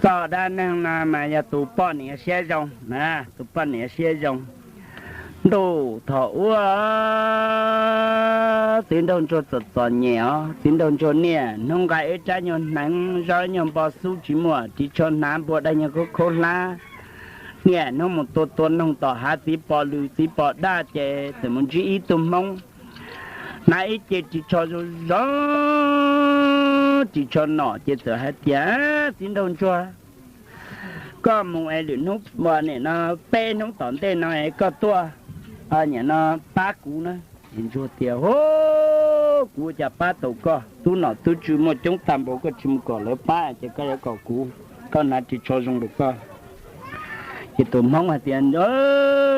Txoj dab neeg no mas yog tus poj niam siab zoo, tus poj niam siab zoo. Ntuj thaum ub txiv nraug ntsuag txom txom nyem os, txiv nraug ntsuag niaj hnub nqa ib rab nyuag hneev, zaub nyuag npo xub tsis muaj, ris tsho hnav npua daj nyuag khaub khaub hlab. Niaj hnub mus tua tua noog tom hav txiv pos lws txiv pos daj ces txawm mus ntsib ib tug hmoob hnav ib ce ris tsho zoo zoo, ris tsho nom ces txawm hais tias, Txiv nraug ntsuag, koj mus es lwm hnub, nim no peb hnub tom ntej no es koj tuaj, nim no pab kuv na. Txiv ntsuag tias, Hu, kuv ua cas pab tau koj? Tub nom tub tswv muaj coob tag npaum, koj tsis mus kom lawv pab ces koj yuav kom kuv, koj hnav ris tsho zoo rau koj. Ces tus hmoob hais tias,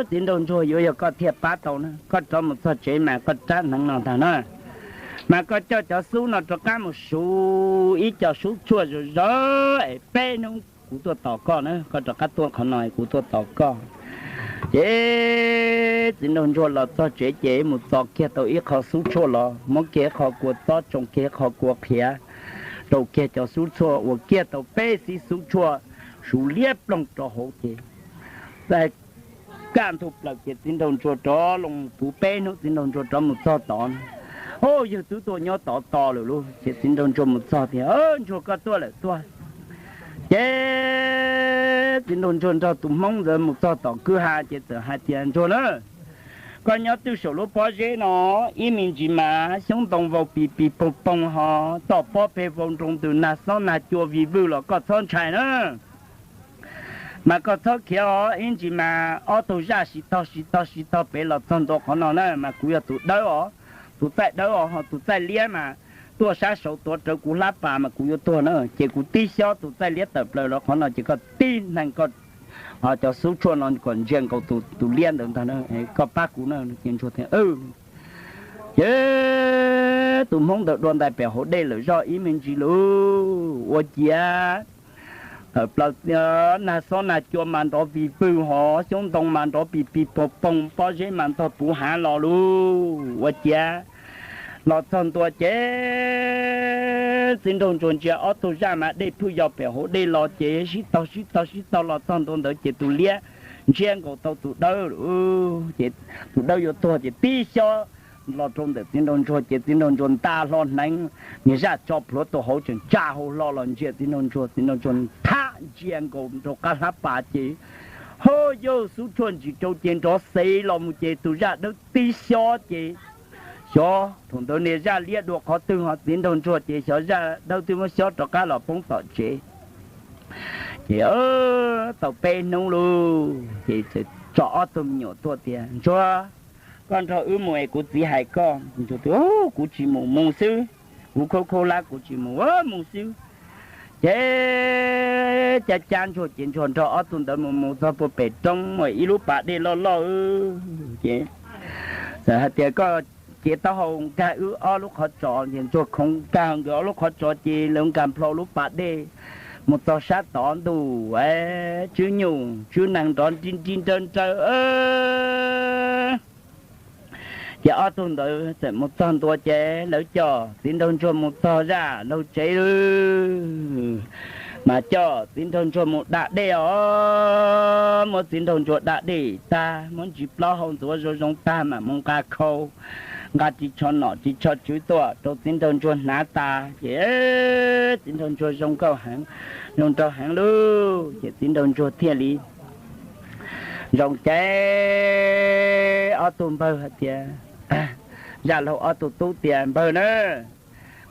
Txiv nraug ntsuag, yuav yog koj thiaj pab tau na. Koj rov mus txog tsev mas koj rab hneev no ntag na, mas koj coj cov xub no rov qab mus suv ib co xub tshuaj zoo zoo es peb hnub kuv tuaj tos koj na, koj rov qab tuaj qhov no kuv tuaj tos koj. Ces txiv nraug ntsuag los txog tsev ces mus txo kiag tau ib qho xub tshuaj los, muab kiag ib qho kua txob, tsoo kiag ib qho kua qhiav, rau kiag cov xub tshuaj, ua kiag tau peb xib xub tshuaj, suv liab ploog rau hauv ces kaj ntug plaws ces txiv nraug ntsuag rov los puv peb hnub, txiv nraug ntsuag rov mus txog tod. Hu, yawg twb tuaj nyob tod tos lawm lauj. Ces txiv nraug ntsuag mus txog tias, Ntsuag, koj tuaj lawm tuaj. Ces txiv nraug ntsuag nrog tus hmoob ntawd mus txog tom kwj ha ces txawm hais tias, Ntsuag na, koj nyob twj saum lub pob zeb no, ib me ntsis mas xyoob ntoo vau pis pis poog poog ho toj pob peg vau nroo ntws nag xob nag cua vij vwj los koj txhob ntshai na. Mas koj txhob khiav os, ib ntsis mas ob tug zaj sib tog sib tog sib tog pem los txog ntua qhov no na mas kuv yog tus dawb os, tus txaij dawb os, ho tus txaij liab mas tuaj sab saud tuav rawv kuv hlab pas mas kuv yuav tuag na. Ces kuv tib xyob tus txaij liab tawm plaws los qhov no ces koj tib neeg koj cov xub tshuaj no kom ntsia nkaus tus liab ntawd ntag, koj pab kuv na. Ces ntsuag tias, Ces tus hmoob ntawd dua ntais pem hauv dej lawm zoj ib me ntsis lauj, ua ciav tawm plaws nag xob nag cua mas nrov vij vwj ho xyoob ntoo mas nrov pis pis poog poog, pob zeb mas ntog puv hav los lauj. Ua ciav los txog ntua ces txiv nraug ntsuag ntsia ob tug zaj mas dej phwj yau pem hauv dej los ces sib tog sib tog sib tog los txog ntua ntawd ces tus liab ntsia nkaus tau tus dawb, ces tus dawb yuav tuag ces tib xyob los rau ntawm txiv nraug ntsuag ces txiv nraug ntsuag nta hlo hneev, niag zaj tso plhuav tau hauv tseem tsa hau hlo los ntsia txiv nraug ntsuag. Txiv nraug ntsuag thab ntsia nkaus rau qab hlab pas ces, ho yawg, xub tshuaj ntsis rau ces nrov xev los mus ces tus zaj dawb tib xyob ces xyov thaum ntawd niag zaj liab dua qhov twg ho txiv nraug ntsuag ces xyov zaj dawb twb muab xyob rov qab los poob tom tsev. Ces tau peb hnub lauj ces txawm tso ob tug me nyuam tuaj tias, Ntsuag, koj nrog wb mus es kuv txiv hais koj. Kuv tsis mus, mus xwb, kuv khaub khaub hlab kuv tsis mus, mus xwb. Ces cab cab ntsuag ces ntsuag nrog ob tug ntawd mus mus txog puag pem roob muaj ib lub pas dej loj loj ces txawm hais tias, Koj cev taub hau nkag wb ob lub qhov tsos. Ces ntsuag khoov nkag nkawd ob lub qhov tsos ces lawv nkag nplho lub pas dej mus txog sab tod ntuj, tswb nyuj tswb nees nrov nrib nrib nrawb nrawb. Ces ob tug ntawd txawm mus txog ntua ces lawv coj txiv nraug ntsuag mus txog zaj laug tsev, mas coj txiv nraug ntsuag mus da dej os. Muab txiv nraug ntsuag da dej tag, muab ntsis plaub hau ntxuav zoo zoo tag mas mus nqa khau, nqa ris tsho nom ris tsho tswv tuaj rau txiv nraug ntsuag hnav tas ces txiv nraug ntsuag zoo nkauj heev, zoo nraug heev lauj. Ces txiv nraug ntsuag thiaj li zoo ces ob tug npawg hais tias, zaj laug ob tug tub tias, Npawg na,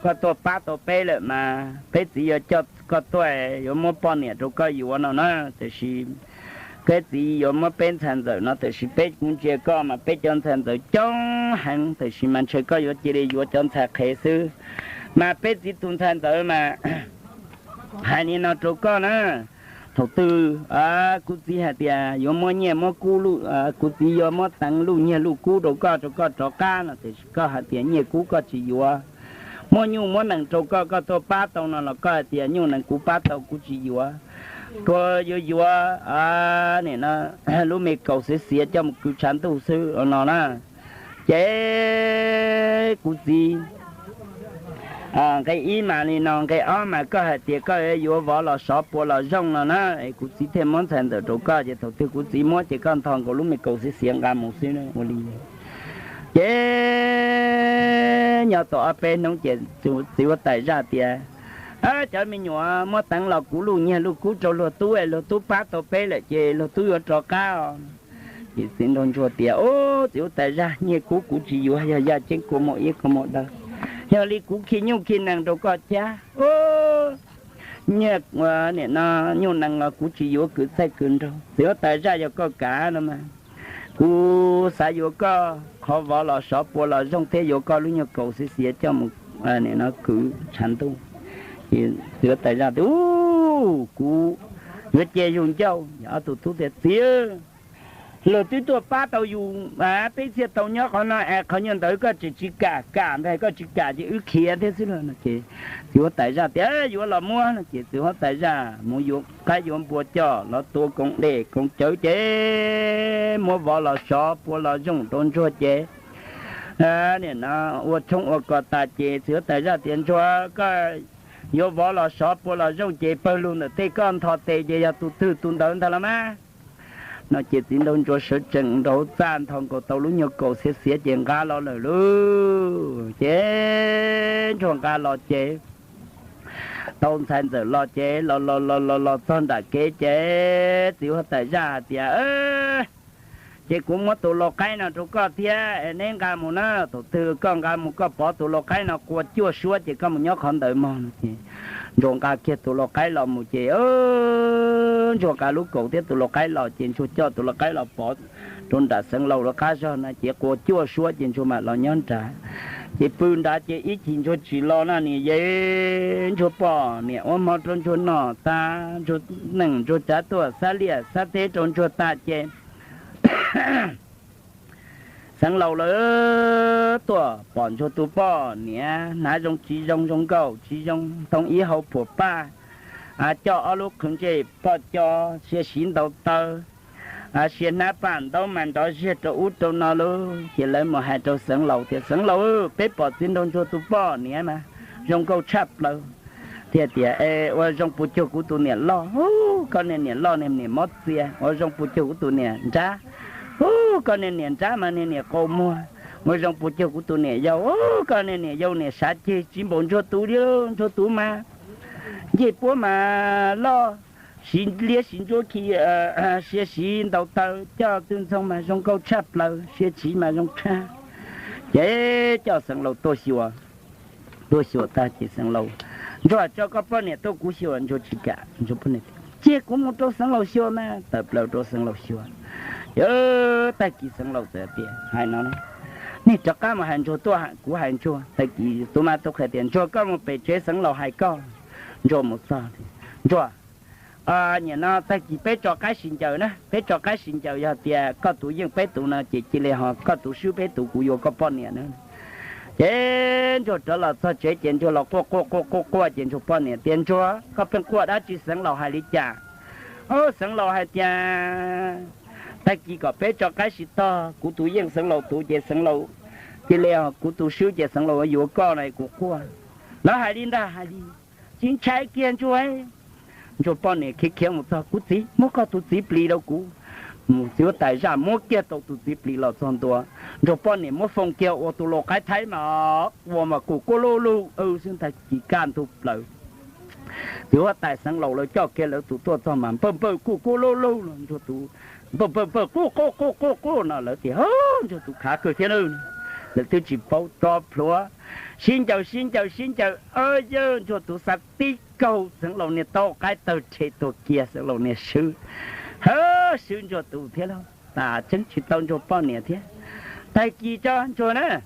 koj tuaj pab tau peb lawm mas peb txiv yuav coj koj tuaj, yuav muab poj niam rau koj yuav no na. Tiam sis peb txiv yuav muab peb ntxhais ntxawm no, tiam sis peb kuv ntsia koj mas peb cov ntxhais ntxawm coob heev, tiam sis mas ntshe koj yuav cia li yuav cov ntxhais qhev xwb. Mas peb txiv tus ntxhais ntxawm mas hais li no rau koj na, thaum twg kuv txiv hais tias yuav muab nyiaj muab kub, kuv txiv yuav muab teev luj nyiaj luj kub rau koj, rau koj rov qab no, tiam sis koj hais tias nyiaj kub koj tsis yuav, muab nyuj muab nees rau koj, koj tuaj pab tau no los koj hais tias nyuj nees kuv pab tau kuv tsis yuav, kuv yuav yuav nim no lub me kaus xiav xiav coj mus kwv tshav ntuj xwb no na. Ces kuv txiv Nqe ib mas li no, nqe ob mas koj hais tias koj yuav vov los sov puas los zooj no na, es kuv txiv thiaj muab ntxhais ntxawm rau koj, ces thaum twg kuv txiv muab ces koj ntho nkaus lub me kaus xiav xiav nqa mus xwb ua li. Ces nyob tau ob peb hnub ces txiv huab tais zaj tias, Cov me nyuam, muab teev los kuv luj nyiaj luj kub rau luag tub, luag tub pab tau peb lawm ces luag tub yuav rov qab os. Ces txiv nraug ntsuag tias, Ub, txiv huab tais zaj, nyiaj kub kuv tsis yuav, yog yaj ceeb kua muag ib kua muag daw, yog li kuv khi nyuj khi nees rau koj cab. Nyiaj, nim no nyuj nees los kuv tsis yuav kwv txaij kwv nraug, txiv huab tais zaj, yog koj kam no mas kuv xav yuav koj qhov vov los sov puas los zooj thiab yuav koj lub nyuag kaus xiav xiav coj mus kwv tshav ntuj. Txiv huab tais zaj tias, Ub, kuv yuav cia yus ncauj. Ob tug tub tias, Txiv, luag twb tuaj pab tau yus, peb thiaj tau nyob qhov no es qhov nyuag ntawd koj tseem tsis kam, kam ntag, koj tsis kam ces wb khiav thiab xwb lauj. Ces txiv huab tais zaj tias, Yuav los muab no. Ces txiv huab tais zaj mus yuav qaib yuav npua coj los tua koom dej koom cawv ces muab vov los sov puas los zooj rau ntsuag ces nim no ua tshoob ua kos tas ces txiv huab tais zaj tias, Ntsuag, koj yuav vov los sov puas los zooj ces pawg lug ntawm tej koj ntho tes ces yog tus twg tus ntawd ntag los mas. No ces txiv nraug ntsuag sawv tsees nraug txaj ntho nkaus tau lub nyuag kaus xiav xiav ces nqa los lawm lauj. Ces ntsuag nqa los ces tau ntxhais ntxawm los ces los los los los los txog nram kev ces txiv huab tais zaj hais tias, Ces kuv muab tus lau qaib no rau koj thiab, neb nqa mus na. Thaum twg koj nqa mus koj pov tus lau qaib no qua cuaj suab ces koj mus nyob qhov ntawd mog. Ces ntsuag nqa kiag tus lau qaib los mus ces ntsuag nqa lub kaus thiab tus lau qaib los ces ntsuag coj tus lau qaib los pov rau nram xeev laus lawv qab zog no ces qua cuaj suab ces ntsuag mam los nyob nrad. Ces pw nrad ces ib chim ntsuag tsis los no nim yeej ntsuag poj niam ua hmo rau ntsuag noj tag, ntsuag neej ntsuag tsav tuaj xab liaj xab teb rau ntsuag tag ces xeev laus lawv tuaj pom ntsuag tus poj niam hnav zoo tsis zoo, zoo nkauj tsis zoo, ntoo ib hau phuam paj, coj ob lub qhwv ntsej poj co, sia siv ntau taw, sia hnab paj ntaub mas nrov ziag rau ub rau no lauj. Ces lawv mus hais rau xeev laus tias, Xeev laus, peb pom txiv nraug ntsuag tus poj niam mas zoo nkauj tshaj plaws. Thiaj tias, E, ua zoo puas cuag kuv tus niam loj? Ub, koj niag niam loj niag niam mob txias. Ua zoo puas cuag kuv tus niam nrab? Ub, koj niag niam nrab mas niag niam qau muag. Ua zoo puas cuag kuv tus niam yau? Ub, koj niag niam yau niam sav ceg tsis npaum ntsuag tus li. Ntsuag tus mas ncej puab mas loj, siv liab siv ntsuab khi, sia siv ntau taw, coj tw ntxhoo mas zoo nkauj tshaj plaws, sia tsiv mas zoo tshaj. Ces coj xeev laus tuaj xyuas. Tuaj xyuas tag ces xeev laus, Ntsuag, tso koj poj niam tuaj kuv xyuas. Ntsuag tsis kam, Ntsuag poj niam, Cia kuv mus rau xeev laus xyuas mas. Tawm plaws rau xeev laus xyuas. Ces tag kis xeev laus txawm tias, Hais no, nej rov qab mus hais Ntsuag tuaj, kuv hais Ntsuag. Tag kis tus mas tus qhia tias, Ntsuag, koj mus pem tsev xeev laus hais koj. Ntsuag mus txog, Ntsuag, nim no tag kis peb tso qaib sib ncaws na, peb tso qaib sib ncaws, yog tias koj tus yeej peb tus no ces cia li ho koj tus swb peb tus, kuv yuav koj poj niam na. Ces Ntsuag rov los txog tsev ces Ntsuag los quaj quaj quaj quaj quaj ces Ntsuag poj niam tias, Ntsuag, koj pheej quaj dab tsi, xeev laus hais li cas? Au, xeev laus hais tias tag kis kom peb tso qaib sib tog, kuv tus yeej xeev laus tus ces xeev laus cia li, kuv tus swb ces xeev laus yuav koj no kuv quaj. Lawv hais li ntag, hais li. Tsis ntshai kiag Ntsuag. Ntsuag poj niam khiav khiav mus txog, Kuv txiv, muab koj tus txiv plis rau kuv. Mus txiv huab tais zaj muab kiag tau tus txiv plis los txog ntua. Ntsuag poj niam muab foo kiag ua tus lau qaib thaib mas ua mas kuj kuj luj luj xwb ntag, ci kaj ntug plaws. Txiv huab tais xeev laus lawv coj kiag lawv tus tuaj txog mas npawj npawj kuj kuj luj luj los Ntsuag tus npawj npawj npawj quj quj quj quj quj no lawv tias, Ntsuag tus khav kawg thiab na. Lawv twb tsis paub, tso plhuav sib ncaws sib ncaws sib ncaws, yawg Ntsuag tus xav tib kaug xeev laus niag taub qaib tawg rhe tuag kiag, xeev laus niag swb, ha, swb Ntsuag tus thiab lauj, tas tseeb tsis tau Ntsuag poj niam thiab. Tag kis tso Ntsuag na,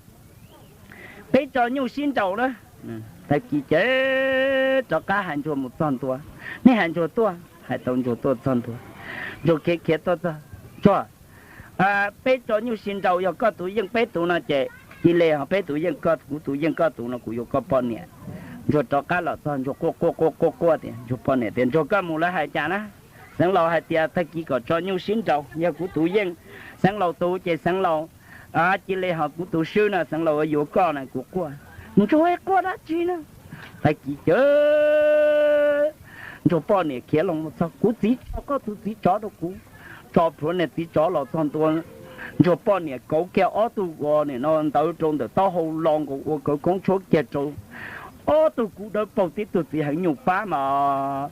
peb tso nyuj sib nraus na. Tag kis ces rov qab hais Ntsuag mus txog ntua, nej hais Ntsuag tuaj, hais tau Ntsuag tuaj txog ntua, Ntsuag khiav khiav tuaj txog, Ntsuag, peb tso nyuj sib nraus, yog koj tus yeej peb tus no ces cia li ho peb tus yeej koj, kuv tus yeej koj tus no kuv yuav koj poj niam. Ntsuag rov qab los txog Ntsuag quaj quaj quaj quaj quaj tias, Ntsuag poj niam tias, Ntsuag, koj mus lawv hais cas na? Xeev laus hais tias tag kis kom tso nyuj sib nraus, yog kuv tus yeej xeev laus tus ces xeev laus cia li ho kuv tus swb no xeev laus yuav koj na kuv quaj. Ntsuag quaj dab tsi na? Tag kis ces Ntsuag poj niam khiav los txog, kuv txiv tso koj tus txiv tsov rau kuv. Tso plhuav niag txiv tsov los txog ntua, Ntsuag poj niam kauv kiag ob tug ua nim no ntawd rau ntawm taub hau los nkaus ua kawv koob tshuab kiag rau ob tug kub dawb paug tib tug txiv heev nyuj pab mas.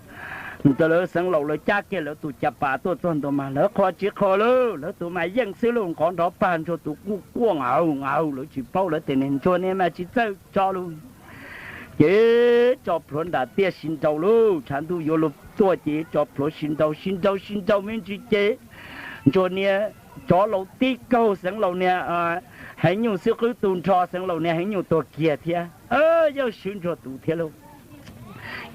Lawv xeev laus lawv cab kiag lawv tus ca pas tuaj txog ntua mas lawv qhuas tsis qhuas lauj, lawv tus mas yeej xwb lauj, nqov nrov pag Ntsuag tus kuj quaj nqaug nqaug, lawv tsis paub, lawv tias niag Ntsuag niag mas tsis txawj tso lauj. Ces tso plhuav nram tiaj sib nraus lauj, tshav ntuj yuav luag tuaj ces tso plhuav sib nraus sib nraus sib nraus me ntsis ces Ntsuag niag tsov laus tib kaug xeev laus niag heev nyuj xwb qwb tu nrho, xeev laus niag heev nyuj tuag kiag thiab. Yawg swb Ntsuag tus thiab lauj.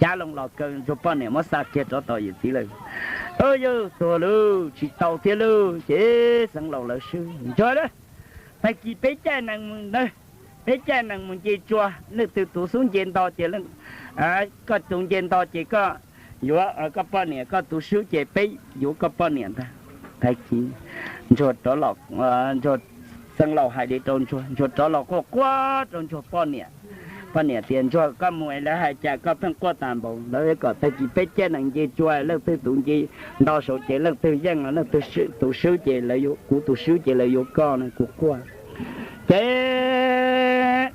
Cab loo los kaw Ntsuag poj niam muab xa kiag rov tom yawm txiv lawm. Yawg tuag lauj, tsis tau thiab lauj, ces xeev laus lawv swb Ntsuag a. Tag kis peb caij nees mus, peb caij nees mus nce tsua, leej twg tus xub nce nto ces, koj tus nce nto ces koj yuav koj poj niam, koj tus swb ces peb yuav koj poj niam ntag. Tag kis Ntsuag rov los, Ntsuag, xeev laus hais li rau Ntsuag, Ntsuag rov los quaj quaj rau Ntsuag poj niam. Poj niam tias Ntsuag koj mus es lawv hais cas koj pheej quaj tas npaum, lawv kom tag kis peb caij nees nce tsua, leej twg tus nce nto saud ces leej twg yeej, leej twg tus swb ces, kuv tus swb ces lawv yuav koj no kuv quaj. Ces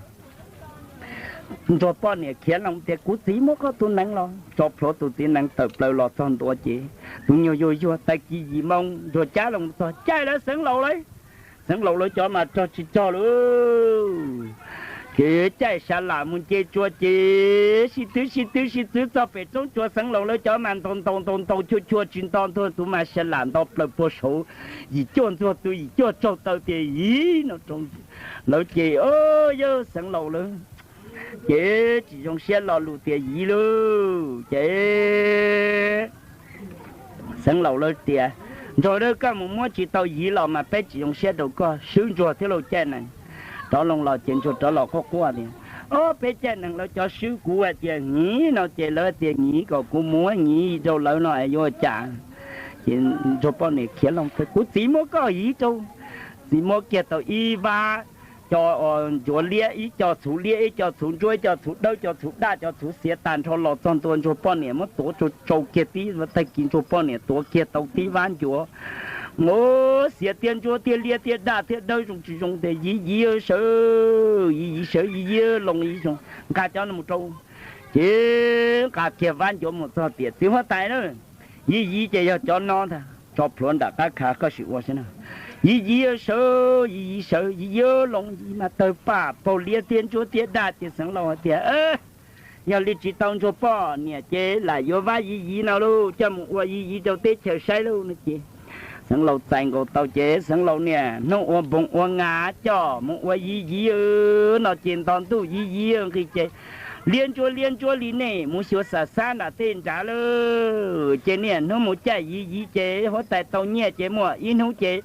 Ntsuag poj niam khiav loo tias kuv txiv muab koj tus nees los, tso plhuav tus txiv nees tawm plaws los txog ntua ces tus nyuag yuag yuag tag kis yim moo Ntsuag cab loo txog caij lawv xeev laus lawv, xeev laus lawv cov mas rog tsis rog lauj. Ces caij sa lam mus nce tsua ces sib twb sib twb sib twb txog pem roob tsua, xeev laus lawv cov mas ntaus ntaus ntaus ntaus chua chua tsis nto, Ntsuag tus mas sa lam nto plaws puag saud, yim cuaj Ntsuag tus yim cuaj tsaug taw tias yim no rau lawv ces yawg xeev laus lawv ces tsis zoo siab lo lus tias yim lauj. Ces xeev laus lawv tias Ntsuag a, koj mus muab tsis tau yim los mas peb tsis zoo siab rau koj, swb Ntsuag thiab lauj caij nees. Rov loo los ces Ntsuag rov los quaj quaj tias ob peb caij nees lawv cov swb kuv hais tias yim no ces lawv tias yim kom kuv muab yim rau lawv no es yuav ua cas? Ces Ntsuag poj niam khiav loo tias kuv txiv muab koj yim rau. Txiv muab kiag tau ib vab co ncuav liab, ib co txhuv liab, ib co txhuv ntsuab, ib co txhuv dawb, co txhuv daj, co txhuv xiav tag nrho los txog ntua Ntsuag poj niam muab tuav tsau tsau kiag tib, tag kis Ntsuag poj niam tuav kiag tau tib vab ncuav. Mus xiav tiag ntsuab tiag liab tiag daj tiag dawb zoo tsis zoo tias yim yim sawv, yim yim sawv, yim yim loo yim zoo, nqa cov no mus rau. Ces nqa kiag vab ncuav mus txog tias txiv huab tais na, yim yim ces yog cov no ntag, tso plhuav nram qab khav koj sim ua saib na. Yim yim sawv, yim yim sawv, yim yim loo, yim mas tawg paj paug liab tiag ntsuab tiag daj ces xeev laus hais tias yog li tsis tau Ntsuag poj niam ces lam yuav vab yim yim no lauj, coj mus ua yim yim rau teb chaws saib lauj no ces xeev laus txais nkaus tau ces xeev laus niam hnub ua npoos ua nga coj mus ua yim yim no ces nto ntuj yim yim nqis ces liab ntsuab liab ntsuab li nej mus xyuas xam xab nram tej nrad lauj. Ces niaj hnub mus caij yim yim ces huab tais tau nyiaj ces muaj ib hnub ces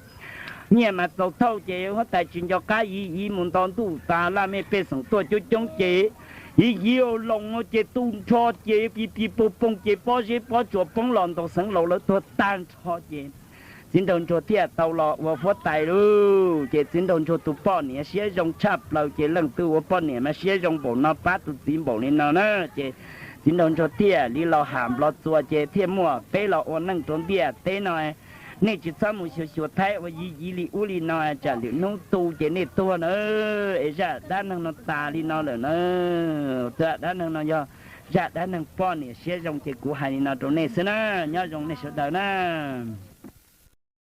nyiaj mas txaus thauj ces huab tais tsis nco qab yim yim mus nto ntuj tas laj mej pej xeem tuaj coob coob ces yim yim loos ces tu nrho ces pis pis poog poog ces pob zeb pob tsuas poob los ntaus xeev laus lawv tuag tag nrho ces txiv nraug ntsuag thiaj tau los ua huab tais lauj. Ces txiv nraug ntsuag tus poj niam siab zoo tshaj plaws ces leej twg ua poj niam mas siab zoo npaum no pab tus txiv npaum li no na. Ces txiv nraug ntsuag thiaj li los ham nplog txuas ces thiaj muaj peb los ua neej rau ntiaj teb no. Nej tsis txhob mus xyuas xyuas thaib ua yim yim li ub li no tsam lwm hnub tu ces nej tuag na. Es zaj dab neeg no tas li no lawm na. Zaj dab neeg no yog zaj dab neeg poj niam siab zoo ces kuv hais li no rau nej xwb na. Nyob zoo nej sawv daws na.